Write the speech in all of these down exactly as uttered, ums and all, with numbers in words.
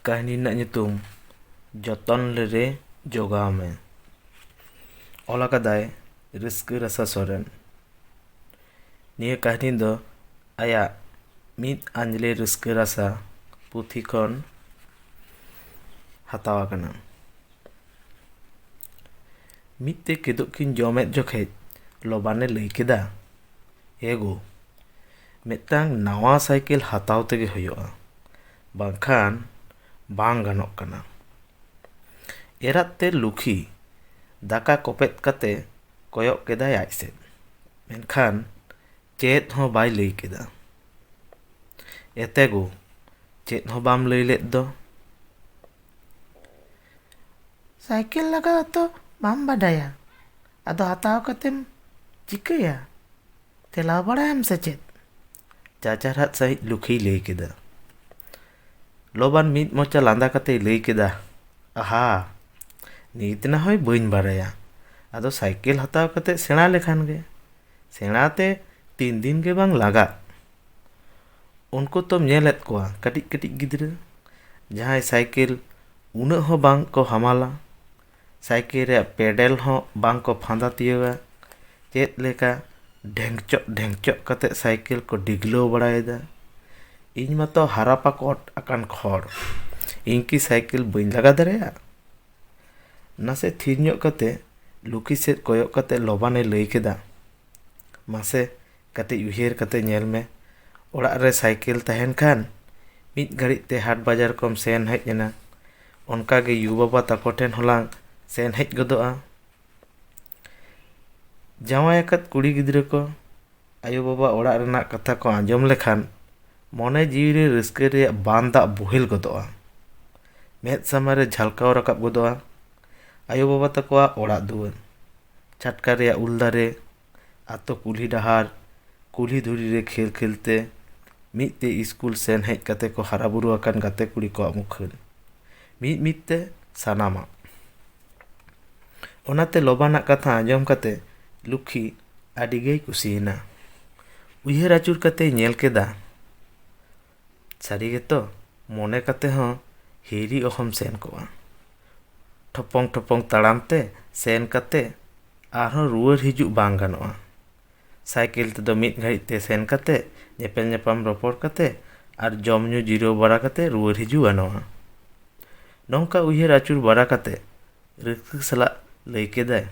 ᱠᱟᱹᱦᱱᱤ ᱨᱮᱱᱟᱜ ᱧᱩᱛᱩᱢ ᱡᱚᱛᱚᱱ ᱞᱮᱨᱮ ᱡᱚᱜᱟᱣ ᱢᱮ᱾ ᱚᱞ ᱟᱠᱟᱫᱟᱭ ᱨᱟᱹᱥᱠᱟᱹ ᱨᱟᱥᱟ ᱥᱚᱨᱮᱱ᱾ ᱱᱤᱭᱟᱹ ᱠᱟᱹᱦᱱᱤ ᱫᱚ ᱟᱭᱟᱜ ᱢᱤᱫ ᱟᱸᱡᱽᱞᱮ ᱨᱟᱹᱥᱠᱟᱹ ᱨᱟᱥᱟ ᱯᱩᱛᱷᱤ ᱠᱷᱚᱱ ᱦᱟᱛᱟᱣ ᱟᱠᱟᱱᱟ᱾ ᱢᱤᱫ ᱛᱮ ᱠᱮᱫᱳᱜ ᱠᱤᱱ ᱡᱚᱢᱮᱫ ᱡᱚᱠᱷᱮᱡ ᱞᱚᱵᱟᱱᱮ ᱞᱟᱹᱭ ᱠᱮᱫᱟ, "ᱮ ᱜᱳ, ᱢᱤᱫᱴᱟᱝ ᱱᱟᱣᱟ ᱥᱟᱭᱠᱮᱞ ᱦᱟᱛᱟᱣ ᱛᱮᱜᱮ ᱦᱩᱭᱩᱜᱼᱟ, ᱵᱟᱝᱠᱷᱟᱱ ᱵᱟᱝ ᱜᱟᱱᱚᱜ ᱠᱟᱱᱟ᱾" ᱮᱨᱟᱛ ᱛᱮ ᱞᱩᱠᱷᱤ ᱫᱟᱠᱟ ᱠᱚᱯᱮᱫ ᱠᱟᱛᱮ ᱠᱚᱭᱚᱜ ᱠᱮᱫᱟᱭ ᱟᱡ ᱥᱮᱫ, ᱢᱮᱱᱠᱷᱟᱱ ᱪᱮᱫ ᱦᱚᱸ ᱵᱟᱭ ᱞᱟᱹᱭ ᱠᱮᱫᱟ᱾ "ᱮᱛᱮ ᱜᱳ, ᱪᱮᱫ ᱦᱚᱸ ᱵᱟᱢ ᱞᱟᱹᱭ ᱞᱮᱫ ᱫᱚ?" "ᱥᱟᱭᱠᱮᱞ ᱞᱟᱜᱟᱣ ᱛᱚ ᱵᱟᱢ ᱵᱟᱰᱟᱭᱟ, ᱟᱫᱚ ᱦᱟᱛᱟᱣ ᱠᱟᱛᱮᱢ ᱪᱤᱠᱟᱹᱭᱟ? ᱴᱷᱮᱞᱟᱣ ᱵᱟᱲᱟᱭᱟᱢ ᱥᱮ ᱪᱮᱫ?" ᱪᱟᱪᱟᱨᱦᱟᱫ ᱥᱟᱺᱦᱤᱡ ᱞᱩᱠᱷᱤᱭ ᱞᱟᱹᱭ ᱠᱮᱫᱟ᱾ ᱞᱚᱵᱟᱱ ᱢᱤᱫ ᱢᱚᱪᱟ ᱞᱟᱸᱫᱟ ᱠᱟᱛᱮᱭ ᱞᱟᱹᱭ ᱠᱮᱫᱟ, "ᱟᱦᱟ, ᱱᱤᱛ ᱱᱟ ᱦᱚᱭ ᱵᱟᱹᱧ ᱵᱟᱲᱟᱭᱟ, ᱟᱫᱚ ᱥᱟᱭᱠᱮᱞ ᱦᱟᱛᱟᱣ ᱠᱟᱛᱮ ᱥᱮᱬᱟ ᱞᱮᱠᱷᱟᱱ ᱜᱮ᱾ ᱥᱮᱬᱟ ᱛᱮ ᱛᱤᱱ ᱫᱤᱱ ᱜᱮ ᱵᱟᱝ ᱞᱟᱜᱟᱜ᱾ ᱩᱱᱠᱩ ᱛᱚᱢ ᱧᱮᱞᱮᱫ ᱠᱚᱣᱟ, ᱠᱟᱹᱴᱤᱡ ᱠᱟᱹᱴᱤᱡ ᱜᱤᱫᱽᱨᱟᱹ, ᱡᱟᱦᱟᱸᱭ ᱥᱟᱭᱠᱮᱞ ᱩᱱᱟᱹᱜ ᱦᱚᱸ ᱵᱟᱝ ᱠᱚ ᱦᱟᱢᱟᱞᱟ, ᱥᱟᱭᱠᱮᱞ ᱨᱮᱭᱟᱜ ᱯᱮᱰᱮᱞ ᱦᱚᱸ ᱵᱟᱝ ᱠᱚ ᱯᱷᱟᱸᱫᱟ ᱛᱤᱭᱳᱜᱟ, ᱪᱮᱫ ᱞᱮᱠᱟ ᱰᱷᱮᱝᱪᱚᱜ ᱰᱷᱮᱝᱪᱚᱜ ᱠᱟᱛᱮ ᱥᱟᱭᱠᱮᱞ ᱠᱚ ᱰᱤᱜᱽᱞᱟᱹᱣ ᱵᱟᱲᱟᱭᱮᱫᱟ᱾ ᱤᱧ ᱢᱟᱛᱚ ᱦᱟᱨᱟ ᱯᱟᱠᱚᱴ ᱟᱠᱟᱱ ᱠᱷᱚᱲ, ᱤᱧ ᱠᱤ ᱥᱟᱭᱠᱮᱞ ᱵᱟᱹᱧ ᱞᱟᱜᱟ ᱫᱟᱲᱮᱭᱟᱜᱼᱟ?" ᱱᱟᱥᱮ ᱛᱷᱤᱨ ᱧᱚᱜ ᱠᱟᱛᱮ ᱞᱩᱠᱷᱤ ᱥᱮᱫ ᱠᱚᱭᱚᱜ ᱠᱟᱛᱮ ᱞᱚᱵᱟᱱᱮ ᱞᱟᱹᱭ ᱠᱮᱫᱟ, "ᱢᱟᱥᱮ, ᱠᱟᱹᱴᱤᱡ ᱩᱭᱦᱟᱹᱨ ᱠᱟᱛᱮ ᱧᱮᱞ ᱢᱮ, ᱚᱲᱟᱜ ᱨᱮ ᱥᱟᱭᱠᱮᱞ ᱛᱟᱦᱮᱱ ᱠᱷᱟᱱ ᱢᱤᱫ ᱜᱷᱟᱹᱲᱤᱡ ᱛᱮ ᱦᱟᱴ ᱵᱟᱡᱟᱨ ᱠᱚᱢ ᱥᱮᱱ ᱦᱮᱡ ᱮᱱᱟ, ᱚᱱᱠᱟ ᱜᱮ ᱭᱩ ᱵᱟᱵᱟ ᱛᱟᱠᱚ ᱴᱷᱮᱱ ᱦᱚᱸᱞᱟᱝ ᱥᱮᱱ ᱦᱮᱡ ᱜᱚᱫᱚᱜᱼᱟ᱾ ᱡᱟᱶᱟᱭ ᱟᱠᱟᱫ ᱠᱩᱲᱤ ᱜᱤᱫᱽᱨᱟᱹ ᱠᱚ ᱟᱭᱳ ᱵᱟᱵᱟ ᱚᱲᱟᱜ ᱨᱮᱱᱟᱜ ᱠᱟᱛᱷᱟ ᱠᱚ ᱟᱸᱡᱚᱢ ᱞᱮᱠᱷᱟᱱ ᱢᱚᱱᱮ ᱡᱤᱣᱤ ᱨᱮ ᱨᱟᱹᱥᱠᱟᱹ ᱨᱮᱭᱟᱜ ᱵᱟᱱ ᱫᱟᱜ ᱵᱳᱦᱮᱞ ᱜᱚᱫᱚᱜᱼᱟ᱾ ᱢᱮᱫ ᱥᱟᱢᱟᱝ ᱨᱮ ᱡᱷᱟᱞᱠᱟᱣ ᱨᱟᱠᱟᱵ ᱜᱚᱫᱚᱜᱼᱟ ᱟᱭᱳ ᱵᱟᱵᱟ ᱛᱟᱠᱚᱣᱟᱜ ᱚᱲᱟᱜ ᱫᱩᱣᱟᱹᱨ, ᱪᱷᱟᱴᱠᱟ ᱨᱮᱭᱟᱜ ᱩᱞ ᱫᱟᱨᱮ, ᱟᱛᱳ ᱠᱩᱞᱦᱤ ᱰᱟᱦᱟᱨ, ᱠᱩᱞᱦᱤ ᱫᱷᱩᱲᱤ ᱨᱮ ᱠᱷᱮᱞ ᱠᱷᱮᱞ ᱛᱮ ᱢᱤᱫ ᱛᱮ ᱤᱥᱠᱩᱞ ᱥᱮᱱ ᱦᱮᱡ ᱠᱟᱛᱮ ᱠᱚ ᱦᱟᱨᱟ ᱵᱩᱨᱩ ᱟᱠᱟᱱ ᱜᱟᱛᱮ ᱠᱩᱲᱤ ᱠᱚᱣᱟᱜ ᱢᱩᱠᱷᱟᱹᱱ, ᱢᱤᱫ ᱢᱤᱫ ᱛᱮ ᱥᱟᱱᱟᱢᱟᱜ᱾ ᱚᱱᱟᱛᱮ ᱞᱚᱵᱟᱱᱟᱜ ᱠᱟᱛᱷᱟ ᱟᱸᱡᱚᱢ ᱠᱟᱛᱮ ᱞᱩᱠᱷᱤ ᱟᱹᱰᱤ ᱜᱮᱭ ᱠᱩᱥᱤᱭᱮᱱᱟ᱾ ᱩᱭᱦᱟᱹᱨ ᱟᱹᱪᱩᱨ ᱠᱟᱛᱮᱭ ᱧᱮᱞ ᱠᱮᱫᱟ, ᱥᱟᱹᱨᱤ ᱜᱮᱛᱚ, ᱢᱚᱱᱮ ᱠᱟᱛᱮ ᱦᱚᱸ ᱦᱤᱨᱤ ᱚᱦᱚᱢ ᱥᱮᱱ ᱠᱚᱜᱼᱟ᱾ ᱴᱷᱚᱯᱚᱝ ᱴᱷᱚᱯᱚᱝ ᱛᱟᱲᱟᱢ ᱛᱮ ᱥᱮᱱ ᱠᱟᱛᱮ ᱟᱨᱦᱚᱸ ᱨᱩᱣᱟᱹᱲ ᱦᱤᱡᱩᱜ ᱵᱟᱝ ᱜᱟᱱᱚᱜᱼᱟ᱾ ᱥᱟᱭᱠᱮᱞ ᱛᱮᱫᱚ ᱢᱤᱫ ᱜᱷᱟᱹᱲᱤᱡ ᱛᱮ ᱥᱮᱱ ᱠᱟᱛᱮ ᱧᱮᱯᱮᱞ ᱧᱟᱯᱟᱢ ᱨᱚᱯᱚᱲ ᱠᱟᱛᱮ ᱟᱨ ᱡᱚᱢ ᱧᱩ ᱡᱤᱨᱟᱹᱣ ᱵᱟᱲᱟ ᱠᱟᱛᱮ ᱨᱩᱣᱟᱹᱲ ᱦᱤᱡᱩᱜ ᱜᱟᱱᱚᱜᱼᱟ᱾ ᱱᱚᱝᱠᱟ ᱩᱭᱦᱟᱹᱨ ᱟᱹᱪᱩᱨ ᱵᱟᱲᱟ ᱠᱟᱛᱮ ᱨᱟᱹᱥᱠᱟᱹ ᱥᱟᱞᱟᱜ ᱞᱟᱹᱭ ᱠᱮᱫᱟᱭ,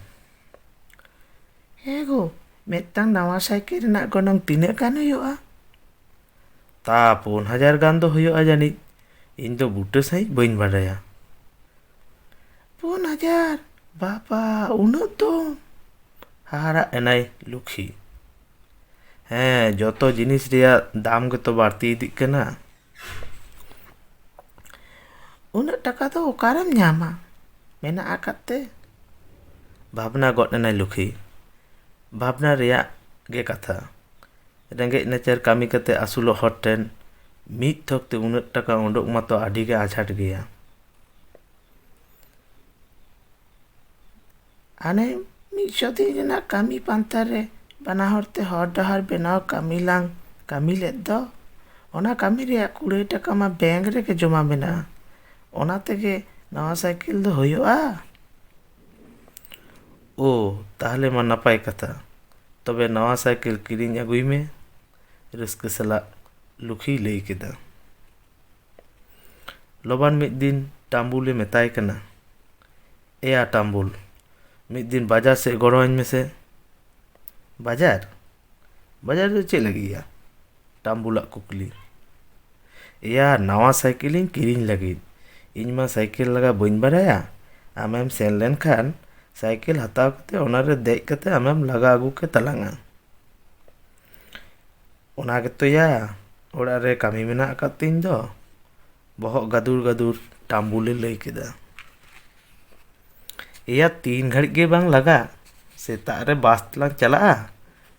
"ᱦᱮᱸ ᱜᱳ, ᱢᱤᱫᱴᱟᱝ ᱱᱟᱣᱟ ᱥᱟᱭᱠᱮᱞ ᱨᱮᱱᱟᱜ ᱜᱚᱱᱚᱝ ᱛᱤᱱᱟᱹᱜ ᱜᱟᱱ ᱦᱩᱭᱩᱜᱼᱟ?" "ᱛᱟ ᱯᱩᱱ ᱦᱟᱡᱟᱨ ᱜᱟᱱ ᱫᱚ ᱦᱩᱭᱩᱜᱼᱟ ᱡᱟᱹᱱᱤᱡ, ᱤᱧ ᱫᱚ ᱵᱩᱴᱟᱹ ᱥᱟᱺᱦᱤᱡ ᱵᱟᱹᱧ ᱵᱟᱰᱟᱭᱟ᱾" "ᱯᱩᱱ ᱦᱟᱡᱟᱨ? ᱵᱟᱵᱟ, ᱩᱱᱟᱹᱜ ᱫᱚ?" ᱦᱟᱦᱟᱲᱟᱜ ᱮᱱᱟᱭ ᱞᱩᱠᱷᱤ᱾ "ᱦᱮᱸ, ᱡᱚᱛᱚ ᱡᱤᱱᱤᱥ ᱨᱮᱭᱟᱜ ᱫᱟᱢ ᱜᱮᱛᱚ ᱵᱟᱹᱲᱛᱤ ᱤᱫᱤᱜ ᱠᱟᱱᱟ᱾" "ᱩᱱᱟᱹᱜ ᱴᱟᱠᱟ ᱫᱚ ᱚᱠᱟᱨᱮᱢ ᱧᱟᱢᱟ, ᱢᱮᱱᱟᱜ ᱟᱠᱟᱫ ᱛᱮ?" ᱵᱷᱟᱵᱽᱱᱟ ᱜᱚᱫ ᱮᱱᱟᱭ ᱞᱩᱠᱷᱤ᱾ ᱵᱷᱟᱵᱽᱱᱟ ᱨᱮᱭᱟᱜ ᱜᱮ ᱠᱟᱛᱷᱟ, ᱨᱮᱸᱜᱮᱡ ᱱᱟᱪᱟᱨ ᱠᱟᱹᱢᱤ ᱠᱟᱛᱮ ᱟᱹᱥᱩᱞᱚᱜ ᱦᱚᱲ ᱴᱷᱮᱱ ᱢᱤᱫ ᱛᱷᱚᱠ ᱛᱮ ᱩᱱᱟᱹᱜ ᱴᱟᱠᱟ ᱩᱰᱩᱠ ᱢᱟᱛᱚ ᱟᱹᱰᱤ ᱜᱮ ᱟᱡᱷᱟᱴ ᱜᱮᱭᱟ᱾ ᱦᱟᱱᱮ ᱢᱤᱫ ᱥᱚ ᱫᱤᱱ ᱨᱮᱱᱟᱜ ᱠᱟᱹᱢᱤ ᱯᱟᱱᱛᱷᱟ ᱨᱮ ᱵᱟᱱᱟ ᱦᱚᱲ ᱛᱮ ᱦᱚᱨ ᱰᱟᱦᱟᱨ ᱵᱮᱱᱟᱣ ᱠᱟᱹᱢᱤ ᱞᱟᱝ ᱠᱟᱹᱢᱤ ᱞᱮᱫ ᱫᱚ, ᱚᱱᱟ ᱠᱟᱹᱢᱤ ᱨᱮᱭᱟᱜ ᱠᱩᱲᱟᱹᱭ ᱴᱟᱠᱟ ᱢᱟ ᱵᱮᱝᱠ ᱨᱮᱜᱮ ᱡᱚᱢᱟ ᱢᱮᱱᱟᱜᱼᱟ᱾ ᱚᱱᱟ ᱛᱮᱜᱮ ᱱᱟᱣᱟ ᱥᱟᱭᱠᱮᱞ ᱫᱚ ᱦᱩᱭᱩᱜᱼᱟ᱾ ᱳ, ᱛᱟᱦᱞᱮ ᱢᱟ ᱱᱟᱯᱟᱭ ᱠᱟᱛᱷᱟ᱾ ᱛᱚᱵᱮ ᱱᱟᱣᱟ ᱥᱟᱭᱠᱮᱞ ᱠᱤᱨᱤᱧ ᱟᱹᱜᱩᱭ ᱢᱮ, ᱨᱟᱹᱥᱠᱟᱹ ᱥᱟᱞᱟᱜ ᱞᱩᱠᱷᱤᱭ ᱞᱟᱹᱭ ᱠᱮᱫᱟ᱾ ᱞᱚᱵᱟᱱ ᱢᱤᱫ ᱫᱤᱱ ᱴᱟᱢᱵᱩᱞᱮ ᱢᱮᱛᱟᱭ ᱠᱟᱱᱟ, "ᱮᱭᱟ ᱴᱟᱢᱵᱩᱞ, ᱢᱤᱫ ᱫᱤᱱ ᱵᱟᱡᱟᱨ ᱥᱮᱫ ᱜᱚᱲᱚᱣᱟᱹᱧ ᱢᱮᱥᱮ᱾" "ᱵᱟᱡᱟᱨ? ᱵᱟᱡᱟᱨ ᱫᱚ ᱪᱮᱫ ᱞᱟᱹᱜᱤᱫ ᱭᱟ?" ᱴᱟᱢᱵᱩᱞᱟᱜ ᱠᱩᱠᱞᱤ᱾ "ᱮᱭᱟ, ᱱᱟᱣᱟ ᱥᱟᱭᱠᱮᱞᱤᱧ ᱠᱤᱨᱤᱧ ᱞᱟᱹᱜᱤᱫ᱾ ᱤᱧ ᱢᱟ ᱥᱟᱭᱠᱮᱞ ᱞᱟᱜᱟ ᱵᱟᱹᱧ ᱵᱟᱲᱟᱭᱟ᱾ ᱟᱢᱮᱢ ᱥᱮᱱ ᱞᱮᱱᱠᱷᱟᱱ ᱥᱟᱭᱠᱮᱞ ᱦᱟᱛᱟᱣ ᱠᱟᱛᱮ ᱚᱱᱟᱨᱮ ᱫᱮᱡ ᱠᱟᱛᱮ ᱟᱢᱮᱢ ᱞᱟᱜᱟ ᱟᱹᱜᱩ ᱠᱮ ᱛᱟᱞᱟᱝᱟ᱾" "ᱚᱱᱟ ᱜᱮᱛᱚ ᱭᱟ, ᱚᱲᱟᱜ ᱨᱮ ᱠᱟᱹᱢᱤ ᱢᱮᱱᱟᱜ ᱟᱠᱟᱫ ᱛᱤᱧ ᱫᱚ᱾" ᱵᱚᱦᱚᱜ ᱜᱟᱹᱫᱩᱨ ᱜᱟᱹᱫᱩᱨ ᱴᱟᱢᱵᱩᱞᱮ ᱞᱟᱹᱭ ᱠᱮᱫᱟ᱾ "ᱮᱭᱟ, ᱛᱤᱱ ᱜᱷᱟᱹᱲᱤᱡ ᱜᱮ ᱵᱟᱝ ᱞᱟᱜᱟ, ᱥᱮᱛᱟᱜ ᱨᱮ ᱵᱟᱥ ᱛᱮᱞᱟᱝ ᱪᱟᱞᱟᱜᱼᱟ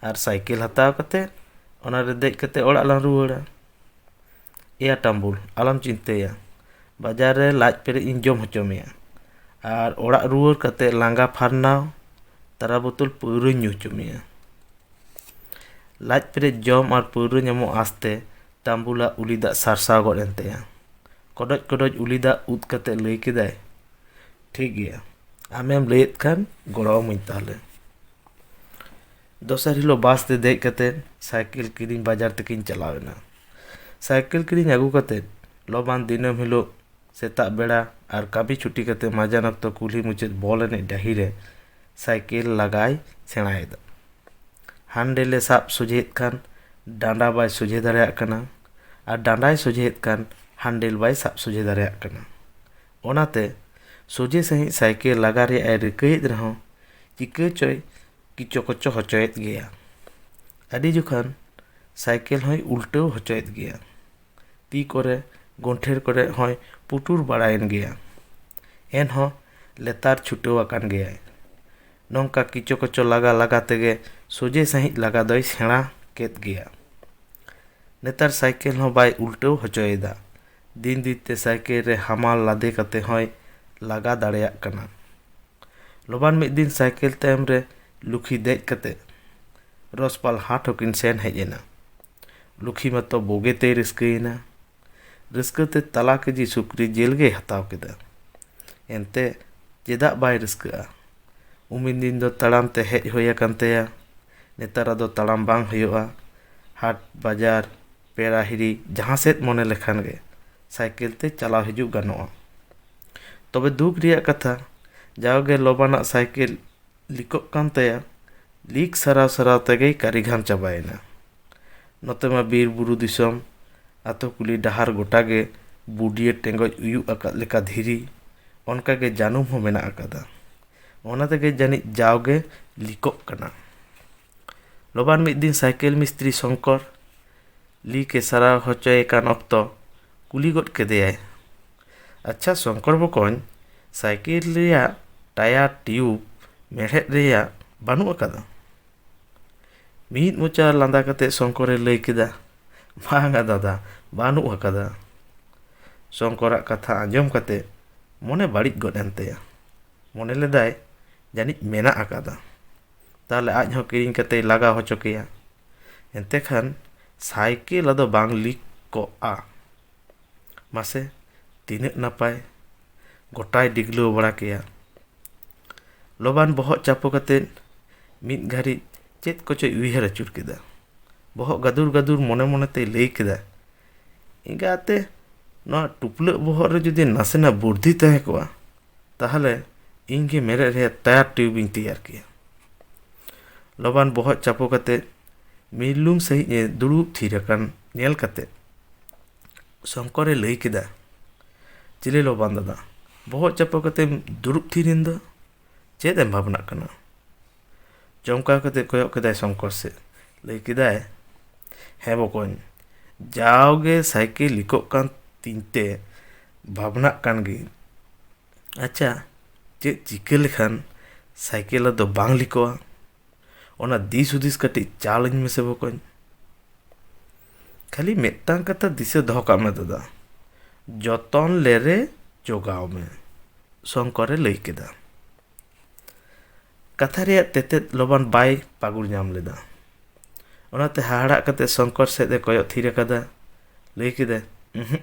ᱟᱨ ᱥᱟᱭᱠᱮᱞ ᱦᱟᱛᱟᱣ ᱠᱟᱛᱮ ᱚᱱᱟᱨᱮ ᱫᱮᱡ ᱠᱟᱛᱮ ᱚᱲᱟᱜ ᱞᱟᱝ ᱨᱩᱣᱟᱹᱲᱟ᱾ ᱮᱭᱟ ᱴᱟᱢᱵᱩᱞ, ᱟᱞᱚᱢ ᱪᱤᱱᱛᱟᱹᱭᱟ, ᱵᱟᱡᱟᱨ ᱨᱮ ᱞᱟᱡ ᱯᱮᱨᱮᱡ ᱤᱧ ᱡᱚᱢ ᱦᱚᱪᱚ ᱢᱮᱭᱟ ᱟᱨ ᱚᱲᱟᱜ ᱨᱩᱣᱟᱹᱲ ᱠᱟᱛᱮ ᱞᱟᱸᱜᱟ ᱯᱷᱟᱨᱱᱟᱣ ᱛᱟᱨᱟ ᱵᱳᱛᱚᱞ ᱯᱟᱹᱣᱨᱟᱹᱧ ᱧᱩ ᱦᱚᱪᱚ ᱢᱮᱭᱟ᱾" ᱞᱟᱡ ᱯᱮᱨᱮᱡ ᱡᱚᱢ ᱟᱨ ᱯᱟᱹᱣᱨᱟᱹ ᱧᱟᱢᱚᱜ ᱟᱥᱛᱮ ᱴᱟᱢᱵᱩᱞᱟᱜ ᱩᱞᱤ ᱫᱟᱜ ᱥᱟᱨᱥᱟᱣ ᱜᱚᱫ ᱮᱱ ᱛᱟᱭᱟ᱾ ᱠᱚᱰᱚᱡ ᱠᱚᱰᱚᱡ ᱩᱞᱤ ᱫᱟᱜ ᱩᱫ ᱠᱟᱛᱮ ᱞᱟᱹᱭ ᱠᱮᱫᱟᱭ, "ᱴᱷᱤᱠ ᱜᱮᱭᱟ, ᱟᱢᱮᱢ ᱞᱟᱹᱭᱮᱫ ᱠᱷᱟᱱ ᱜᱚᱲᱚ ᱟᱹᱢᱟᱹᱧ ᱛᱟᱦᱞᱮ᱾" ᱫᱚᱥᱟᱨ ᱦᱤᱞᱳᱜ ᱵᱟᱥ ᱛᱮ ᱫᱮᱡ ᱠᱟᱛᱮ ᱥᱟᱭᱠᱮᱞ ᱠᱤᱨᱤᱧ ᱵᱟᱡᱟᱨ ᱛᱮᱠᱤᱱ ᱪᱟᱞᱟᱣ ᱮᱱᱟ᱾ ᱥᱟᱭᱠᱮᱞ ᱠᱤᱨᱤᱧ ᱟᱹᱜᱩ ᱠᱟᱛᱮ ᱞᱚᱵᱟᱱ ᱫᱤᱱᱟᱹᱢ ᱦᱤᱞᱳᱜ ᱥᱮᱛᱟᱜ ᱵᱮᱲᱟ ᱟᱨ ᱠᱟᱹᱢᱤ ᱪᱷᱩᱴᱤ ᱠᱟᱛᱮ ᱢᱟᱡᱟᱱ ᱚᱠᱛᱚ ᱠᱩᱞᱦᱤ ᱢᱩᱪᱟᱹᱫ ᱵᱚᱞ ᱮᱱᱮᱡ ᱰᱟᱹᱦᱤ ᱨᱮ ᱥᱟᱭᱠᱮᱞ ᱞᱟᱜᱟᱭ ᱥᱮᱬᱟᱭᱮᱫᱟ᱾ ᱦᱟᱱᱰᱮᱞ ᱮ ᱥᱟᱵ ᱥᱚᱡᱷᱮᱭᱮᱫ ᱠᱷᱟᱱ ᱰᱟᱸᱰᱟ ᱵᱟᱭ ᱥᱚᱡᱷᱮ ᱫᱟᱲᱮᱭᱟᱜ ᱠᱟᱱᱟ, ᱟᱨ ᱰᱟᱸᱰᱟᱭ ᱥᱚᱡᱷᱮᱭᱮᱫ ᱠᱷᱟᱱ ᱦᱟᱱᱰᱮᱞ ᱵᱟᱭ ᱥᱟᱵ ᱥᱚᱡᱷᱮ ᱫᱟᱲᱮᱭᱟᱜ ᱠᱟᱱᱟ᱾ ᱚᱱᱟᱛᱮ ᱥᱚᱡᱷᱮ ᱥᱟᱺᱦᱤᱡ ᱥᱟᱭᱠᱮᱞ ᱞᱟᱜᱟ ᱨᱮᱭᱟᱜ ᱮ ᱨᱤᱠᱟᱹᱭᱮᱫ ᱨᱮᱦᱚᱸ ᱪᱤᱠᱟᱹ ᱪᱚᱭ ᱠᱤᱪᱚ ᱠᱚᱪᱚ ᱦᱚᱪᱚᱭᱮᱫ ᱜᱮᱭᱟ᱾ ᱟᱹᱰᱤ ᱡᱚᱠᱷᱚᱱ ᱥᱟᱭᱠᱮᱞ ᱦᱚᱸᱭ ᱩᱞᱴᱟᱹᱣ ᱦᱚᱪᱚᱭᱮᱫ ᱜᱮᱭᱟ᱾ ᱛᱤ ᱠᱚᱨᱮ ᱜᱚᱱᱴᱷᱮᱲ ᱠᱚᱨᱮ ᱦᱚᱸᱭ ᱯᱩᱴᱩᱨ ᱵᱟᱲᱟᱭᱮᱱ ᱜᱮᱭᱟ᱾ ᱮᱱᱦᱚᱸ ᱞᱮᱛᱟᱲ ᱪᱷᱩᱴᱟᱹᱣ ᱟᱠᱟᱱ ᱜᱮᱭᱟᱭ᱾ ᱱᱚᱝᱠᱟ ᱠᱤᱪᱚ ᱠᱚᱪᱚ ᱞᱟᱜᱟ ᱞᱟᱜᱟ ᱛᱮᱜᱮ ᱥᱚᱡᱷᱮ ᱥᱟᱺᱦᱤᱡ ᱞᱟᱜᱟ ᱫᱚᱭ ᱥᱮᱬᱟ ᱠᱮᱫ ᱜᱮᱭᱟ᱾ ᱱᱮᱛᱟᱨ ᱥᱟᱭᱠᱮᱞ ᱦᱚᱸ ᱵᱟᱭ ᱩᱞᱴᱟᱹᱣ ᱦᱚᱪᱚᱭᱮᱫᱟ᱾ ᱫᱤᱱ ᱫᱤᱱ ᱛᱮ ᱥᱟᱭᱠᱮᱞ ᱨᱮ ᱦᱟᱢᱟᱞ ᱞᱟᱫᱮ ᱠᱟᱛᱮ ᱦᱚᱸᱭ ᱞᱟᱜᱟ ᱫᱟᱲᱮᱭᱟᱜ ᱠᱟᱱᱟ᱾ ᱞᱚᱵᱟᱱ ᱢᱤᱫ ᱫᱤᱱ ᱥᱟᱭᱠᱮᱞ ᱛᱟᱭᱚᱢ ᱨᱮ ᱞᱩᱠᱷᱤ ᱫᱮᱡ ᱠᱟᱛᱮ ᱨᱚᱥᱯᱟᱞ ᱦᱟᱴ ᱦᱚᱸᱠᱤᱱ ᱥᱮᱱ ᱦᱮᱡ ᱮᱱᱟ᱾ ᱞᱩᱠᱷᱤ ᱢᱟᱛᱚ ᱵᱳᱜᱮ ᱛᱮᱭ ᱨᱟᱹᱥᱠᱟᱹᱭᱮᱱᱟ᱾ ᱨᱟᱹᱥᱠᱟᱹ ᱛᱮ ᱛᱟᱞᱟ ᱠᱮᱡᱤ ᱥᱩᱠᱨᱤ ᱡᱤᱞ ᱜᱮᱭ ᱦᱟᱛᱟᱣ ᱠᱮᱫᱟ᱾ ᱮᱱᱛᱮ ᱪᱮᱫᱟᱜ ᱵᱟᱭ ᱨᱟᱹᱥᱠᱟᱹᱜᱼᱟ? ᱩᱢᱤᱱ ᱫᱤᱱ ᱫᱚ ᱛᱟᱲᱟᱢ ᱛᱮ ᱦᱮᱡ ᱦᱩᱭ ᱟᱠᱟᱱ ᱛᱟᱭᱟ᱾ ᱱᱮᱛᱟᱨ ᱟᱫᱚ ᱛᱟᱲᱟᱢ ᱵᱟᱝ ᱦᱩᱭᱩᱜᱼᱟ᱾ ᱦᱟᱴ, ᱵᱟᱡᱟᱨ, ᱯᱮᱲᱟ ᱦᱤᱨᱤ ᱡᱟᱦᱟᱸ ᱥᱮᱫ ᱢᱚᱱᱮ ᱞᱮᱠᱷᱟᱱ ᱜᱮ ᱥᱟᱭᱠᱮᱞ ᱛᱮ ᱪᱟᱞᱟᱣ ᱦᱤᱡᱩᱜ ᱜᱟᱱᱚᱜᱼᱟ᱾ ᱛᱚᱵᱮ ᱫᱩᱠ ᱨᱮᱭᱟᱜ ᱠᱟᱛᱷᱟ, ᱡᱟᱣᱜᱮ ᱞᱚᱵᱟᱱᱟᱜ ᱥᱟᱭᱠᱮᱞ ᱞᱤᱠᱚᱜ ᱠᱟᱱ ᱛᱟᱭᱟ᱾ ᱞᱤᱠ ᱥᱟᱨᱟᱣ ᱥᱟᱨᱟᱣ ᱛᱮᱜᱮᱭ ᱠᱟᱹᱨᱤᱜᱷᱟᱢ ᱪᱟᱵᱟᱭᱮᱱᱟ᱾ ᱱᱚᱛᱮ ᱢᱟ ᱵᱤᱨ ᱵᱩᱨᱩ ᱫᱤᱥᱚᱢ, ᱟᱛᱳ ᱠᱩᱞᱤ ᱰᱟᱦᱟᱨ ᱜᱚᱴᱟ ᱜᱮ ᱵᱩᱰᱤᱭᱟᱹ ᱴᱮᱸᱜᱚᱡ ᱩᱭᱩᱜ ᱟᱠᱟᱫ ᱞᱮᱠᱟ ᱫᱷᱤᱨᱤ, ᱚᱱᱠᱟ ᱜᱮ ᱡᱟᱹᱱᱩᱢ ᱦᱚᱸ ᱢᱮᱱᱟᱜ ᱟᱠᱟᱫᱟ᱾ ᱚᱱᱟ ᱛᱮᱜᱮ ᱡᱟᱹᱱᱤᱡ ᱡᱟᱣᱜᱮ ᱞᱤᱠᱚᱜ ᱠᱟᱱᱟ᱾ ᱞᱚᱵᱟᱱ ᱢᱤᱫ ᱫᱤᱱ ᱥᱟᱭᱠᱮᱞ ᱢᱤᱥᱛᱨᱤ ᱥᱚᱝᱠᱚᱨ ᱞᱤᱠ ᱮ ᱥᱟᱨᱟᱣ ᱦᱚᱪᱚᱭᱮ ᱠᱟᱱ ᱚᱠᱛᱚ ᱠᱩᱞᱤ ᱜᱚᱫ ᱠᱮᱫᱮᱭᱟᱭ, "ᱟᱪᱪᱷᱟ ᱥᱚᱝᱠᱚᱨ ᱵᱚᱠᱚᱧ, ᱥᱟᱭᱠᱮᱞ ᱨᱮᱭᱟᱜ ᱴᱟᱭᱟᱨ ᱴᱤᱭᱩᱵᱽ ᱢᱮᱲᱦᱮᱫ ᱨᱮᱭᱟᱜ ᱵᱟᱹᱱᱩᱜ ᱟᱠᱟᱫᱟ?" ᱢᱤᱫ ᱢᱚᱪᱟ ᱞᱟᱸᱫᱟ ᱠᱟᱛᱮ ᱥᱚᱝᱠᱚᱨᱮ ᱞᱟᱹᱭ ᱠᱮᱫᱟ, "ᱵᱟᱝᱟ ᱫᱟᱫᱟ, ᱵᱟᱹᱱᱩᱜ ᱟᱠᱟᱫᱟ᱾" ᱥᱚᱝᱠᱚᱨᱟᱜ ᱠᱟᱛᱷᱟ ᱟᱸᱡᱚᱢ ᱠᱟᱛᱮ ᱢᱚᱱᱮ ᱵᱟᱹᱲᱤᱡ ᱜᱚᱫ ᱮᱱ ᱛᱟᱭᱟ᱾ ᱢᱚᱱᱮ ᱞᱮᱫᱟᱭ, ᱡᱟᱹᱱᱤᱡ ᱢᱮᱱᱟᱜ ᱟᱠᱟᱫᱟ᱾ ᱛᱟᱦᱞᱮ ᱟᱡ ᱦᱚᱸ ᱠᱤᱨᱤᱧ ᱠᱟᱛᱮᱭ ᱞᱟᱜᱟᱣ ᱦᱚᱪᱚ ᱠᱮᱭᱟ᱾ ᱮᱱᱛᱮ ᱠᱷᱟᱱ ᱥᱟᱭᱠᱮᱞ ᱟᱫᱚ ᱵᱟᱝ ᱞᱤᱠ ᱠᱚᱜᱼᱟ᱾ ᱢᱟᱥᱮ, ᱛᱤᱱᱟᱹᱜ ᱱᱟᱯᱟᱭ, ᱜᱚᱴᱟᱭ ᱰᱤᱜᱽᱞᱟᱹᱣ ᱵᱟᱲᱟ ᱠᱮᱭᱟ᱾ ᱞᱚᱵᱟᱱ ᱵᱚᱦᱚᱜ ᱪᱟᱯᱚ ᱠᱟᱛᱮ ᱢᱤᱫ ᱜᱷᱟᱹᱲᱤᱡ ᱪᱮᱫ ᱠᱚᱪᱚᱭ ᱩᱭᱦᱟᱹᱨ ᱟᱹᱪᱩᱨ ᱠᱮᱫᱟ᱾ ᱵᱚᱦᱚᱜ ᱜᱟᱫᱩᱨ ᱜᱟᱫᱩᱨ ᱢᱚᱱᱮ ᱢᱚᱱᱮ ᱛᱮᱭ ᱞᱟᱹᱭ ᱠᱮᱫᱟ, "ᱮᱸᱜᱟᱛᱮ, ᱱᱚᱣᱟ ᱴᱩᱯᱞᱟᱹᱜ ᱵᱚᱦᱚᱜ ᱨᱮ ᱡᱩᱫᱤ ᱱᱟᱥᱮᱱᱟᱜ ᱵᱩᱨᱫᱷᱤ ᱛᱟᱦᱮᱸ ᱠᱚᱜᱼᱟ, ᱛᱟᱦᱚᱞᱮ ᱤᱧ ᱜᱮ ᱢᱮᱨᱮᱫ ᱨᱮᱭᱟᱜ ᱴᱟᱭᱟᱨ ᱴᱤᱭᱩᱵᱽ ᱤᱧ ᱛᱮᱭᱟᱨ ᱠᱮᱭᱟ᱾" ᱞᱚᱵᱟᱱ ᱵᱚᱦᱚᱜ ᱪᱟᱯᱚ ᱠᱟᱛᱮ ᱢᱤᱨᱞᱩᱝ ᱥᱟᱺᱦᱤᱡ ᱮ ᱫᱩᱲᱩᱵ ᱛᱷᱤᱨ ᱟᱠᱟᱱ ᱧᱮᱞ ᱠᱟᱛᱮ ᱥᱚᱝᱠᱚᱨᱮ ᱞᱟᱹᱭ ᱠᱮᱫᱟ, "ᱪᱤᱞᱤ ᱞᱚᱵᱟᱱ ᱫᱟᱫᱟ, ᱵᱚᱦᱚᱜ ᱪᱟᱯᱚ ᱠᱟᱛᱮᱢ ᱫᱩᱲᱩᱵ ᱛᱷᱤᱨ ᱮᱱ ᱫᱚ? ᱪᱮᱫ ᱮᱢ ᱵᱷᱟᱵᱽᱱᱟᱜ ᱠᱟᱱᱟ?" ᱪᱚᱢᱠᱟᱣ ᱠᱟᱛᱮ ᱠᱚᱭᱚᱜ ᱠᱮᱫᱟᱭ ᱥᱚᱝᱠᱚᱨ ᱥᱮᱫ᱾ ᱞᱟᱹᱭ ᱠᱮᱫᱟᱭ, "ᱦᱮᱸ ᱵᱚᱠᱚᱧ, ᱡᱟᱣᱜᱮ ᱥᱟᱭᱠᱮᱞ ᱞᱤᱠᱚᱜ ᱠᱟᱱ ᱛᱤᱧ ᱛᱮ ᱵᱷᱟᱵᱽᱱᱟᱜ ᱠᱟᱱ ᱜᱤᱭᱟᱹᱧ᱾ ᱟᱪᱪᱷᱟ, ᱪᱮᱫ ᱪᱤᱠᱟᱹ ᱞᱮᱠᱷᱟᱱ ᱥᱟᱭᱠᱮᱞ ᱫᱚ ᱵᱟᱝ ᱞᱤᱠᱚᱜᱼᱟ? ᱚᱱᱟ ᱫᱤᱥ ᱦᱩᱫᱤᱥ ᱠᱟᱹᱴᱤᱡ ᱪᱟᱞ ᱟᱹᱧ ᱢᱮᱥᱮ ᱵᱚᱠᱚᱧ᱾ ᱠᱷᱟᱹᱞᱤ ᱢᱤᱫᱴᱟᱝ ᱠᱟᱛᱷᱟ ᱫᱤᱥᱟᱹ ᱫᱚᱦᱚ ᱠᱟᱜ ᱢᱮ ᱫᱟᱫᱟ, ᱡᱚᱛᱚᱱ ᱞᱮᱨᱮ ᱡᱚᱜᱟᱣ ᱢᱮ", ᱥᱚᱝᱠᱚᱨᱮ ᱞᱟᱹᱭ ᱠᱮᱫᱟ᱾ ᱠᱟᱛᱷᱟ ᱨᱮᱭᱟᱜ ᱛᱮᱛᱮᱫ ᱞᱚᱵᱟᱱ ᱵᱟᱭ ᱯᱟᱹᱜᱩᱨ ᱧᱟᱢ ᱞᱮᱫᱟ᱾ ᱚᱱᱟᱛᱮ ᱦᱟᱦᱟᱲᱟᱜ ᱠᱟᱛᱮ ᱥᱚᱝᱠᱚᱨ ᱥᱮᱫ ᱮ ᱠᱚᱭᱚᱜ ᱛᱷᱤᱨ ᱟᱠᱟᱫᱟ᱾ ᱞᱟᱹᱭ ᱠᱮᱫᱟᱭ, "ᱩᱸᱦᱩᱜ,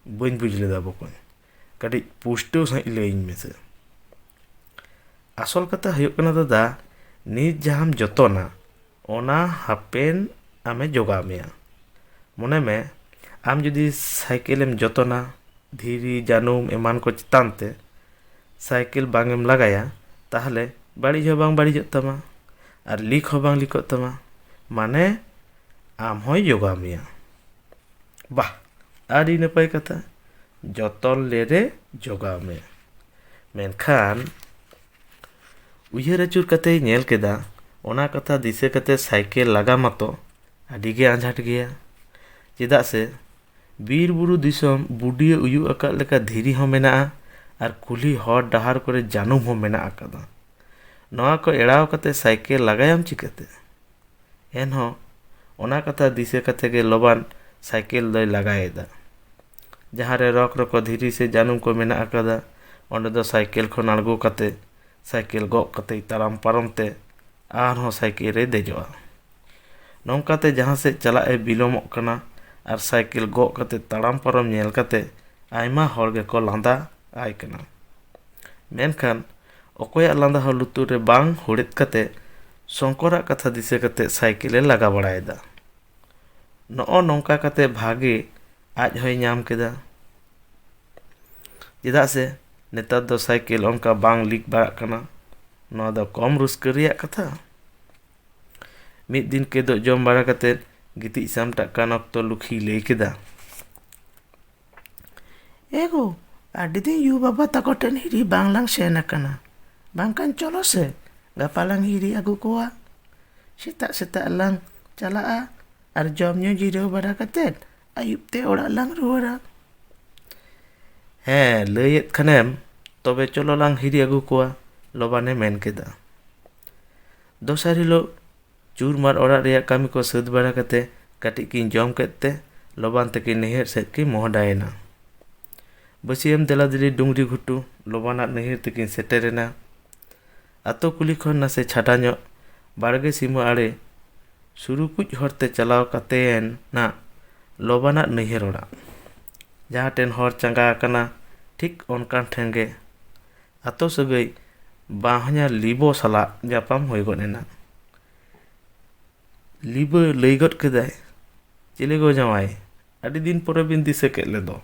ᱵᱟᱹᱧ ᱵᱩᱡᱽ ᱞᱮᱫᱟ ᱵᱚᱠᱚᱧ, ᱠᱟᱹᱴᱤᱡ ᱯᱩᱥᱴᱟᱹᱣ ᱥᱟᱺᱦᱤᱡ ᱞᱟᱹᱭᱟᱹᱧ ᱢᱮᱥᱮ᱾" ᱟᱥᱚᱞ ᱠᱟᱛᱷᱟ ᱦᱩᱭᱩᱜ ᱠᱟᱱᱟ ᱫᱟᱫᱟ, ᱱᱤᱛ ᱡᱟᱦᱟᱸᱢ ᱡᱚᱛᱚᱱᱟ, ᱚᱱᱟ ᱦᱟᱯᱮᱱ ᱟᱢᱮ ᱡᱚᱜᱟᱣ ᱢᱮᱭᱟ᱾ ᱢᱚᱱᱮ ᱢᱮ, ᱟᱢ ᱡᱩᱫᱤ ᱥᱟᱭᱠᱮᱞᱮᱢ ᱡᱚᱛᱚᱱᱟ, ᱫᱷᱤᱨᱤ, ᱡᱟᱹᱱᱩᱢ ᱮᱢᱟᱱ ᱠᱚ ᱪᱮᱛᱟᱱ ᱛᱮ ᱥᱟᱭᱠᱮᱞ ᱵᱟᱝ ᱮᱢ ᱞᱟᱜᱟᱭᱟ, ᱛᱟᱦᱚᱞᱮ ᱵᱟᱹᱲᱤᱡ ᱦᱚᱸ ᱵᱟᱝ ᱵᱟᱹᱲᱤᱡᱚᱜ ᱛᱟᱢᱟ ᱟᱨ ᱞᱤᱠ ᱦᱚᱸ ᱵᱟᱝ ᱞᱤᱠᱚᱜ ᱛᱟᱢᱟ᱾ ᱢᱟᱱᱮ, ᱟᱢ ᱦᱚᱸᱭ ᱡᱚᱜᱟᱣ ᱢᱮᱭᱟ᱾ ᱵᱟᱦ, ᱟᱹᱰᱤ ᱱᱟᱯᱟᱭ ᱠᱟᱛᱷᱟ, ᱡᱚᱛᱚᱱ ᱞᱮᱨᱮ ᱡᱚᱜᱟᱣ ᱢᱮ᱾ ᱢᱮᱱᱠᱷᱟᱱ ᱩᱭᱦᱟᱹᱨ ᱟᱹᱪᱩᱨ ᱠᱟᱛᱮᱭ ᱧᱮᱞ ᱠᱮᱫᱟ, ᱚᱱᱟ ᱠᱟᱛᱷᱟ ᱫᱤᱥᱟᱹ ᱠᱟᱛᱮ ᱥᱟᱭᱠᱮᱞ ᱞᱟᱜᱟ ᱢᱟᱛᱚ ᱟᱹᱰᱤ ᱜᱮ ᱟᱸᱡᱷᱟᱴ ᱜᱮᱭᱟ᱾ ᱪᱮᱫᱟᱜ ᱥᱮ ᱵᱤᱨ ᱵᱩᱨᱩ ᱫᱤᱥᱚᱢ ᱵᱩᱰᱤᱭᱟᱹ ᱩᱭᱩᱜ ᱟᱠᱟᱫ ᱞᱮᱠᱟ ᱫᱷᱤᱨᱤ ᱦᱚᱸ ᱢᱮᱱᱟᱜᱼᱟ ᱟᱨ ᱠᱩᱞᱦᱤ ᱦᱚᱨ ᱰᱟᱦᱟᱨ ᱠᱚᱨᱮ ᱡᱟᱹᱱᱩᱢ ᱦᱚᱸ ᱢᱮᱱᱟᱜ ᱟᱠᱟᱫᱟ᱾ ᱱᱚᱣᱟ ᱠᱚ ᱮᱲᱟᱣ ᱠᱟᱛᱮ ᱥᱟᱭᱠᱮᱞ ᱞᱟᱜᱟᱭᱟᱢ ᱪᱤᱠᱟᱹᱛᱮ? ᱮᱱᱦᱚᱸ ᱚᱱᱟ ᱠᱟᱛᱷᱟ ᱫᱤᱥᱟᱹ ᱠᱟᱛᱮ ᱜᱮ ᱞᱚᱵᱟᱱ ᱥᱟᱭᱠᱮᱞ ᱫᱚᱭ ᱞᱟᱜᱟᱭᱮᱫᱟ᱾ ᱡᱟᱦᱟᱸ ᱨᱮ ᱨᱚᱠ ᱨᱚᱠᱚ ᱫᱷᱤᱨᱤ ᱥᱮ ᱡᱟᱹᱱᱩᱢ ᱠᱚ ᱢᱮᱱᱟᱜ ᱟᱠᱟᱫᱟ, ᱚᱸᱰᱮ ᱫᱚ ᱥᱟᱭᱠᱮᱞ ᱠᱷᱚᱱ ᱟᱬᱜᱚ ᱠᱟᱛᱮ ᱥᱟᱭᱠᱮᱞ ᱜᱚᱜ ᱠᱟᱛᱮᱭ ᱛᱟᱲᱟᱢ ᱯᱟᱨᱚᱢ ᱛᱮ ᱟᱨᱦᱚᱸ ᱥᱟᱭᱠᱮᱞ ᱨᱮᱭ ᱫᱮᱡᱚᱜᱼᱟ᱾ ᱱᱚᱝᱠᱟᱛᱮ ᱡᱟᱦᱟᱸ ᱥᱮᱫ ᱪᱟᱞᱟᱜ ᱮ ᱵᱤᱞᱚᱢᱚᱜ ᱠᱟᱱᱟ ᱟᱨ ᱥᱟᱭᱠᱮᱞ ᱜᱚᱜ ᱠᱟᱛᱮ ᱛᱟᱲᱟᱢ ᱯᱟᱨᱚᱢ ᱧᱮᱞ ᱠᱟᱛᱮ ᱟᱭᱢᱟ ᱦᱚᱲ ᱜᱮᱠᱚ ᱞᱟᱸᱫᱟ ᱟᱭ ᱠᱟᱱᱟ᱾ ᱢᱮᱱᱠᱷᱟᱱ ᱚᱠᱚᱭᱟᱜ ᱞᱟᱸᱫᱟ ᱦᱚᱸ ᱞᱩᱛᱩᱨ ᱨᱮ ᱵᱟᱝ ᱦᱩᱲᱮᱫ ᱠᱟᱛᱮ ᱥᱚᱝᱠᱚᱨᱟᱜ ᱠᱟᱛᱷᱟ ᱫᱤᱥᱟᱹ ᱠᱟᱛᱮ ᱥᱟᱭᱠᱮᱞᱮ ᱞᱟᱜᱟ ᱵᱟᱲᱟᱭᱮᱫᱟ᱾ ᱱᱚᱜᱼᱚ ᱱᱚᱝᱠᱟ ᱠᱟᱛᱮ ᱵᱷᱟᱜᱮ ᱟᱡ ᱦᱚᱸᱭ ᱧᱟᱢ ᱠᱮᱫᱟ᱾ ᱪᱮᱫᱟᱜ ᱥᱮ ᱱᱮᱛᱟᱨ ᱫᱚ ᱥᱟᱭᱠᱮᱞ ᱚᱱᱠᱟ ᱵᱟᱝ ᱞᱤᱠ ᱵᱟᱲᱟᱜ ᱠᱟᱱᱟ᱾ ᱱᱚᱣᱟ ᱫᱚ ᱠᱚᱢ ᱨᱟᱹᱥᱠᱟᱹ ᱨᱮᱭᱟᱜ ᱠᱟᱛᱷᱟ᱾ ᱢᱤᱫ ᱫᱤᱱ ᱠᱮᱫᱳᱜ ᱡᱚᱢ ᱵᱟᱲᱟ ᱠᱟᱛᱮ ᱜᱤᱛᱤᱡ ᱥᱟᱢᱴᱟᱜ ᱠᱟᱱ ᱚᱠᱛᱚ ᱞᱩᱠᱷᱤᱭ ᱞᱟᱹᱭ ᱠᱮᱫᱟ, "ᱮ ᱜᱳ, ᱟᱹᱰᱤ ᱫᱤᱱ ᱭᱩ ᱵᱟᱵᱟ ᱛᱟᱠᱚ ᱴᱷᱮᱱ ᱦᱤᱨᱤ ᱵᱟᱝ ᱞᱟᱝ ᱥᱮᱱ ᱟᱠᱟᱱᱟ᱾ ᱵᱟᱝᱠᱷᱟᱱ ᱪᱚᱞᱚ ᱥᱮ, ᱜᱟᱯᱟ ᱞᱟᱝ ᱦᱤᱨᱤ ᱟᱹᱜᱩ ᱠᱚᱣᱟ᱾ ᱥᱮᱛᱟᱜ ᱥᱮᱛᱟᱜ ᱞᱟᱝ ᱪᱟᱞᱟᱜᱼᱟ ᱟᱨ ᱡᱚᱢ ᱧᱩ ᱡᱤᱨᱟᱹᱣ ᱵᱟᱲᱟ ᱠᱟᱛᱮ ᱟᱹᱭᱩᱵ ᱛᱮ ᱚᱲᱟᱜ ᱞᱟᱝ ᱨᱩᱣᱟᱹᱲᱟ᱾" "ᱦᱮᱸ, ᱞᱟᱹᱭᱮᱫ ᱠᱷᱟᱱᱮᱢ, ᱛᱚᱵᱮ ᱪᱚᱞᱚ ᱞᱟᱝ ᱦᱤᱨᱤ ᱟᱹᱜᱩ ᱠᱚᱣᱟ," ᱞᱚᱵᱟᱱᱮ ᱢᱮᱱ ᱠᱮᱫᱟ᱾ ᱫᱚᱥᱟᱨ ᱦᱤᱞᱳᱜ ᱪᱩᱨᱢᱟᱨ ᱚᱲᱟᱜ ᱨᱮᱭᱟᱜ ᱠᱟᱹᱢᱤ ᱠᱚ ᱥᱟᱹᱛ ᱵᱟᱲᱟ ᱠᱟᱛᱮ ᱠᱟᱹᱴᱤᱡ ᱠᱤᱱ ᱡᱚᱢ ᱠᱮᱫ ᱛᱮ ᱞᱚᱵᱟᱱ ᱛᱟᱹᱠᱤᱱ ᱱᱟᱹᱭᱦᱟᱹᱨ ᱥᱮᱫ ᱠᱤᱱ ᱢᱚᱦᱰᱟᱭᱮᱱᱟ᱾ ᱵᱟᱹᱥᱭᱟᱹᱢ ᱫᱮᱞᱟ ᱫᱮᱞᱤ ᱰᱩᱝᱨᱤ ᱜᱷᱩᱴᱩ ᱞᱚᱵᱟᱱᱟᱜ ᱱᱟᱹᱭᱦᱟᱹᱨ ᱛᱮᱠᱤᱱ ᱥᱮᱴᱮᱨᱮᱱᱟ᱾ ᱟᱛᱳ ᱠᱩᱞᱦᱤ ᱠᱷᱚᱱ ᱱᱟᱥᱮ ᱪᱷᱟᱰᱟ ᱧᱚᱜ ᱵᱟᱲᱜᱮ ᱥᱤᱢᱟᱹ ᱟᱲᱮ ᱥᱩᱨᱩᱠᱩᱡ ᱦᱚᱨᱛᱮ ᱪᱟᱞᱟᱣ ᱠᱟᱛᱮᱱ ᱱᱟᱜ ᱞᱚᱵᱟᱱᱟᱜ ᱱᱟᱹᱭᱦᱟᱹᱨ ᱚᱲᱟᱜ, ᱡᱟᱦᱟᱸ ᱴᱷᱮᱱ ᱦᱚᱨ ᱪᱟᱸᱜᱟ ᱟᱠᱟᱱᱟ, ᱴᱷᱤᱠ ᱚᱱᱠᱟᱱ ᱴᱷᱮᱱ ᱜᱮ ᱟᱛᱳ ᱥᱟᱹᱜᱟᱹᱭ ᱵᱟᱦᱧᱟᱨ ᱞᱤᱵᱚ ᱥᱟᱞᱟᱜ ᱧᱟᱯᱟᱢ ᱦᱩᱭ ᱜᱚᱫ ᱮᱱᱟ᱾ ᱞᱤᱵᱚ ᱞᱟᱹᱭ ᱜᱚᱫ ᱠᱮᱫᱟᱭ, "ᱪᱤᱞᱤ ᱜᱚ ᱡᱟᱶᱟᱭ, ᱟᱹᱰᱤ ᱫᱤᱱ ᱯᱚᱨᱮ ᱵᱤᱱ ᱫᱤᱥᱟᱹ ᱠᱮᱫ ᱞᱮᱫᱚ?"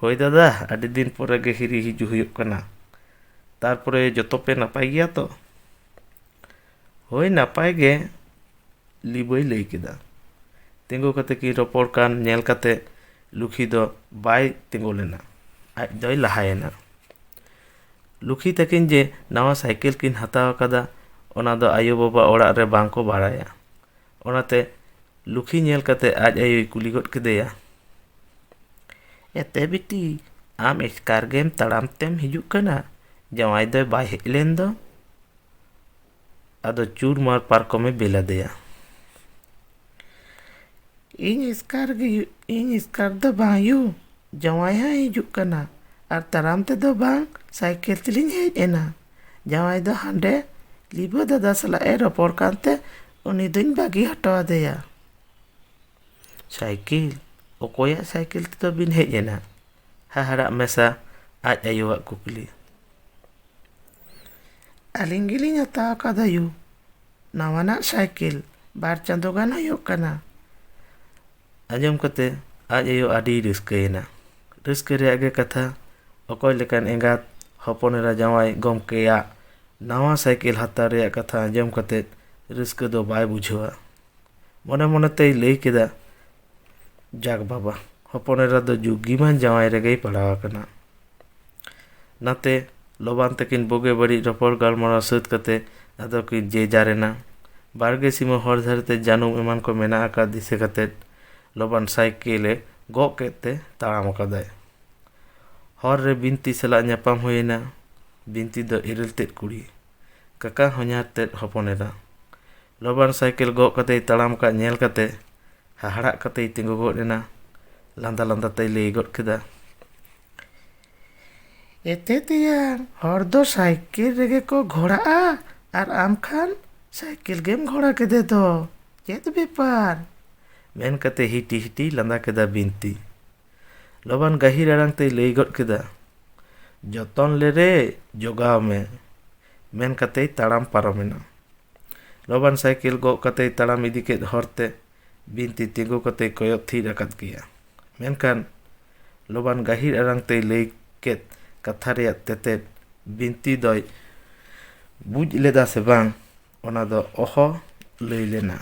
"ᱦᱳᱭ ᱫᱟᱫᱟ, ᱟᱹᱰᱤ ᱫᱤᱱ ᱯᱚᱨᱮ ᱜᱮ ᱦᱤᱨᱤ ᱦᱤᱡᱩᱜ ᱦᱩᱭᱩᱜ ᱠᱟᱱᱟ᱾ ᱛᱟᱨᱯᱚᱨᱮ ᱡᱚᱛᱚ ᱯᱮ ᱱᱟᱯᱟᱭ ᱜᱮᱭᱟ ᱛᱚ?" "ᱦᱳᱭ, ᱱᱟᱯᱟᱭ ᱜᱮ," ᱞᱤᱵᱟᱹᱭ ᱞᱟᱹᱭ ᱠᱮᱫᱟ᱾ ᱛᱤᱸᱜᱩ ᱠᱟᱛᱮ ᱠᱤᱱ ᱨᱚᱯᱚᱲ ᱠᱟᱱ ᱧᱮᱞ ᱠᱟᱛᱮ ᱞᱩᱠᱷᱤ ᱫᱚ ᱵᱟᱭ ᱛᱤᱸᱜᱩ ᱞᱮᱱᱟ, ᱟᱡ ᱫᱚᱭ ᱞᱟᱦᱟᱭᱮᱱᱟ᱾ ᱞᱩᱠᱷᱤ ᱛᱟᱹᱠᱤᱱ ᱡᱮ ᱱᱟᱣᱟ ᱥᱟᱭᱠᱮᱞ ᱠᱤᱱ ᱦᱟᱛᱟᱣ ᱟᱠᱟᱫᱟ, ᱚᱱᱟ ᱫᱚ ᱟᱭᱳ ᱵᱟᱵᱟ ᱚᱲᱟᱜ ᱨᱮ ᱵᱟᱝ ᱠᱚ ᱵᱟᱲᱟᱭᱟ᱾ ᱚᱱᱟᱛᱮ ᱞᱩᱠᱷᱤ ᱧᱮᱞ ᱠᱟᱛᱮ ᱟᱡ ᱟᱭᱳᱭ ᱠᱩᱞᱤ ᱜᱚᱫ ᱠᱮᱫᱮᱭᱟ, "ᱮᱛᱮ ᱵᱤᱴᱤ, ᱟᱢ ᱮᱥᱠᱟᱨ ᱜᱮᱢ ᱛᱟᱲᱟᱢ ᱛᱮᱢ ᱦᱤᱡᱩᱜ ᱠᱟᱱᱟ? ᱡᱟᱶᱟᱭ ᱫᱚᱭ ᱵᱟᱭ ᱦᱮᱡ ᱞᱮᱱ ᱫᱚ?" ᱟᱫᱚ ᱪᱩᱨᱢᱟᱨ ᱯᱟᱨᱠᱚᱢᱮ ᱵᱮᱞ ᱟᱫᱮᱭᱟ᱾ "ᱤᱧ ᱮᱥᱠᱟᱨ ᱜᱮ ᱭᱩ-, ᱤᱧ ᱮᱥᱠᱟᱨ ᱫᱚ ᱵᱟᱝ ᱭᱩ, ᱡᱟᱶᱟᱭ ᱦᱚᱸᱭ ᱦᱤᱡᱩᱜ ᱠᱟᱱᱟ᱾ ᱟᱨ ᱛᱟᱲᱟᱢ ᱛᱮᱫᱚ ᱵᱟᱝ, ᱥᱟᱭᱠᱮᱞ ᱛᱮᱞᱤᱧ ᱦᱮᱡ ᱮᱱᱟ᱾ ᱡᱟᱶᱟᱭ ᱫᱚ ᱦᱟᱸᱰᱮ ᱞᱤᱵᱟᱹ ᱫᱟᱫᱟ ᱥᱟᱞᱟᱜ ᱮ ᱨᱚᱯᱚᱲ ᱠᱟᱱᱛᱮ ᱩᱱᱤ ᱫᱚᱧ ᱵᱟᱹᱜᱤ ᱦᱚᱴᱚ ᱟᱫᱮᱭᱟ᱾" "ᱥᱟᱭᱠᱮᱞ? "ᱚᱠᱚᱭᱟᱜ ᱥᱟᱭᱠᱮᱞ ᱛᱮᱫᱚ ᱵᱤᱱ ᱦᱮᱡ ᱮᱱᱟ?" ᱦᱟᱦᱟᱲᱟᱜ ᱢᱮᱥᱟ ᱟᱡ ᱟᱭᱳᱣᱟᱜ ᱠᱩᱠᱞᱤ᱾ "ᱟᱹᱞᱤᱧ ᱜᱮᱞᱤᱧ ᱦᱟᱛᱟᱣ ᱟᱠᱟᱫᱟ ᱭᱩ, ᱱᱟᱣᱟᱱᱟᱜ ᱥᱟᱭᱠᱮᱞ, ᱵᱟᱨ ᱪᱟᱸᱫᱳ ᱜᱟᱱ ᱦᱩᱭᱩᱜ ᱠᱟᱱᱟ᱾" ᱟᱸᱡᱚᱢ ᱠᱟᱛᱮ ᱟᱡ ᱟᱭᱳ ᱟᱹᱰᱤᱭ ᱨᱟᱹᱥᱠᱟᱹᱭᱮᱱᱟ᱾ ᱨᱟᱹᱥᱠᱟᱹ ᱨᱮᱭᱟᱜ ᱜᱮ ᱠᱟᱛᱷᱟ, ᱚᱠᱚᱭ ᱞᱮᱠᱟᱱ ᱮᱸᱜᱟᱛ ᱦᱚᱯᱚᱱ ᱮᱨᱟ ᱡᱟᱶᱟᱭ ᱜᱚᱢᱠᱮᱭᱟᱜ ᱱᱟᱣᱟ ᱥᱟᱭᱠᱮᱞ ᱦᱟᱛᱟᱣ ᱨᱮᱭᱟᱜ ᱠᱟᱛᱷᱟ ᱟᱸᱡᱚᱢ ᱠᱟᱛᱮ ᱨᱟᱹᱥᱠᱟᱹ ᱫᱚ ᱵᱟᱭ ᱵᱩᱡᱷᱟᱹᱣᱟ᱾ ᱢᱚᱱᱮ ᱢᱚᱱᱮ ᱛᱮᱭ ᱞᱟᱹᱭ ᱠᱮᱫᱟ, "ᱡᱟᱠ ᱵᱟᱵᱟ, ᱦᱚᱯᱚᱱ ᱮᱨᱟ ᱫᱚ ᱡᱩᱜᱤᱢᱟᱱ ᱡᱟᱶᱟᱭ ᱨᱮᱜᱮᱭ ᱯᱟᱲᱟᱣ ᱟᱠᱟᱱᱟ᱾" ᱱᱟᱛᱮ ᱞᱚᱵᱟᱱ ᱛᱟᱹᱠᱤᱱ ᱵᱩᱜᱤ ᱵᱟᱹᱲᱤᱡ ᱨᱚᱯᱚᱲ ᱜᱟᱞᱢᱟᱨᱟᱣ ᱥᱟᱹᱛ ᱠᱟᱛᱮ ᱟᱫᱚ ᱠᱤᱱ ᱡᱮ ᱡᱟᱨ ᱮᱱᱟ᱾ ᱵᱟᱲᱜᱮ ᱥᱤᱢᱟᱹ ᱦᱚᱨ ᱫᱷᱟᱨᱮ ᱛᱮ ᱡᱟᱹᱱᱩᱢ ᱮᱢᱟᱱ ᱠᱚ ᱢᱮᱱᱟᱜ ᱟᱠᱟᱫ ᱫᱤᱥᱟᱹ ᱠᱟᱛᱮ ᱞᱚᱵᱟᱱ ᱥᱟᱭᱠᱮᱞ ᱮ ᱜᱚᱜ ᱠᱮᱫ ᱛᱮ ᱛᱟᱲᱟᱢ ᱟᱠᱟᱫᱟᱭ᱾ ᱦᱚᱨ ᱨᱮ ᱵᱤᱱᱛᱤ ᱥᱟᱞᱟᱜ ᱧᱟᱯᱟᱢ ᱦᱩᱭ ᱮᱱᱟ᱾ ᱵᱤᱱᱛᱤ ᱫᱚ ᱤᱨᱤᱞ ᱛᱮᱫ ᱠᱩᱲᱤ, ᱠᱟᱠᱟ ᱦᱚᱧᱦᱟᱨ ᱛᱮᱫ ᱦᱚᱯᱚᱱ ᱮᱨᱟ᱾ ᱞᱚᱵᱟᱱ ᱥᱟᱭᱠᱮᱞ ᱜᱚᱜ ᱠᱟᱛᱮᱭ ᱛᱟᱲᱟᱢ ᱠᱟᱫ ᱧᱮᱞ ᱠᱟᱛᱮ ᱦᱟᱦᱟᱲᱟᱜ ᱠᱟᱛᱮᱭ ᱛᱤᱸᱜᱩ ᱜᱚᱫ ᱮᱱᱟ᱾ ᱞᱟᱸᱫᱟ ᱞᱟᱸᱫᱟ ᱛᱮᱭ ᱞᱟᱹᱭ ᱜᱚᱫ ᱠᱮᱫᱟ, "ᱮᱛᱮ ᱛᱮᱭᱟᱝ, ᱦᱚᱲ ᱫᱚ ᱥᱟᱭᱠᱮᱞ ᱨᱮᱜᱮ ᱠᱚ ᱜᱷᱚᱲᱟᱜᱼᱟ, ᱟᱨ ᱟᱢ ᱠᱷᱟᱱ ᱥᱟᱭᱠᱮᱞ ᱜᱮᱢ ᱜᱷᱚᱲᱟ ᱠᱮᱫᱮ ᱫᱚ, ᱪᱮᱫ ᱵᱮᱯᱟᱨ?" ᱢᱮᱱ ᱠᱟᱛᱮ ᱦᱤᱴᱤ ᱦᱤᱴᱤ ᱞᱟᱸᱫᱟ ᱠᱮᱫᱟ ᱵᱤᱱᱛᱤ᱾ ᱞᱚᱵᱟᱱ ᱜᱟᱹᱦᱤᱨ ᱟᱲᱟᱝ ᱛᱮᱭ ᱞᱟᱹᱭ ᱜᱚᱫ ᱠᱮᱫᱟ, "ᱡᱚᱛᱚᱱ ᱞᱮᱨᱮ, ᱡᱚᱜᱟᱣ ᱢᱮ," ᱢᱮᱱ ᱠᱟᱛᱮᱭ ᱛᱟᱲᱟᱢ ᱯᱟᱨᱚᱢᱮᱱᱟ᱾ ᱞᱚᱵᱟᱱ ᱥᱟᱭᱠᱮᱞ ᱜᱚᱜ ᱠᱟᱛᱮᱭ ᱛᱟᱲᱟᱢ ᱤᱫᱤ ᱠᱮᱫ ᱦᱚᱨᱛᱮ ᱵᱤᱱᱛᱤ ᱛᱤᱸᱜᱩ ᱠᱟᱛᱮᱭ ᱠᱚᱭᱚᱜ ᱛᱷᱤᱨ ᱟᱠᱟᱫ ᱠᱮᱭᱟ᱾ ᱢᱮᱱᱠᱷᱟᱱ ᱞᱚᱵᱟᱱ ᱜᱟᱹᱦᱤᱨ ᱟᱲᱟᱝ ᱛᱮᱭ ᱞᱟᱹᱭ ᱠᱮᱫ ᱠᱟᱛᱷᱟ ᱨᱮᱭᱟᱜ ᱛᱮᱛᱮᱫ ᱵᱤᱱᱛᱤ ᱫᱚᱭ ᱵᱩᱡᱽ ᱞᱮᱫᱟ ᱥᱮ ᱵᱟᱝ, ᱚᱱᱟ ᱫᱚ ᱚᱦᱚ ᱞᱟᱹᱭ ᱞᱮᱱᱟ᱾